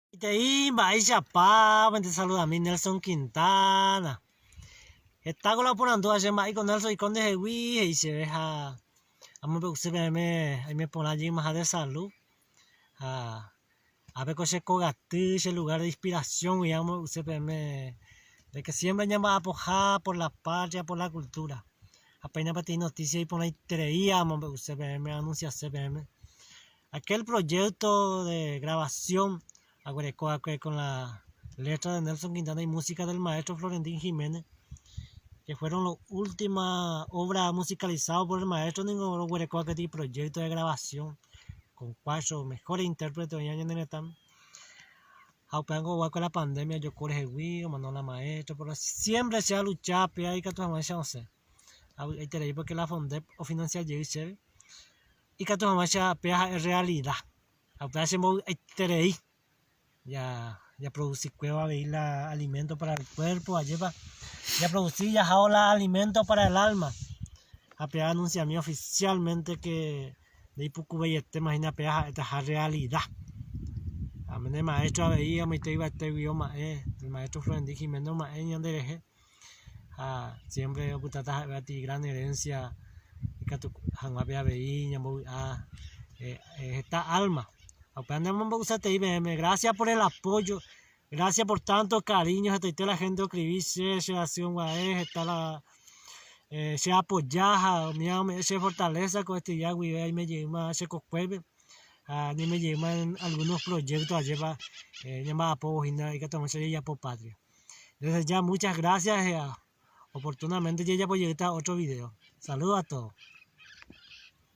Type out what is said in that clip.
Peteĩ mba'éichapa pende saludami Nelson Quintana. Hetáko la oporandúva che mba'éiko Nelson oiko ndehegui he'i chéve ha amombe'use peẽme aime porã jeymaha de salu ha ápeko che kogaty che lugar de inspiración gui amombe'use peẽme de que siempre ñamba'apoha por la patria, por la cultura. Ha péina peteĩ noticia iporãiterei amombe'use peẽme, anunciase peẽme. Aquel proyecto de grabación aguereko va'ekue con la letra de Nelson Quintana y música del maestro Florentín Jiménez, que fueron los última obra musicalizado por el maestro ningo roguereko va'ekue peteĩ proyecto de grabación con cuatro mejores intérpretes oĩva ñane retãme. Ha upévango ou va'ekue la pandemia ojoko rehegui, omano la maestro, pero siempre che alucha péva ikatu hag̃uáicha osẽ. Avy'aiterei porque la Fondep ofinancia jey chéve. Ikatu hag̃uáicha péva ha'e realida ha upéva chembovy'aiterei japroducikuévo avei la alimento para el cuerpo ajépa japroduci jahávo la alimento para el alma ha péva anunciami oficialmente que ndaipukuveietéma hína péva ha'etaha realida. Amene maestro avei amoite yvate guive oma'ẽ el maestro Florentín Jiménez oma'ẽ ñanderehe. Ha siempre opytáta ha'éva ti gran herencia ikatu hag̃uápe avei ñambovy'a heta alma. Ha upéva ñamombe'usetei peẽme. Gracias por el apoyo, gracias por tanto cariño hetaite la gente oescribi che, che rasy oguae heta la che apoya ha umíva ome'ẽ che fortaleza ko estudia guive aime jeýma che kokuépe ha ñaime jeýma en algunos proyectos ajépa ñamba'apóvo hína ikatu hag̃uáicha jajapo patria. Desde ya muchas gracias oportunamente jajapo jeýta otro video. Saludos a todos.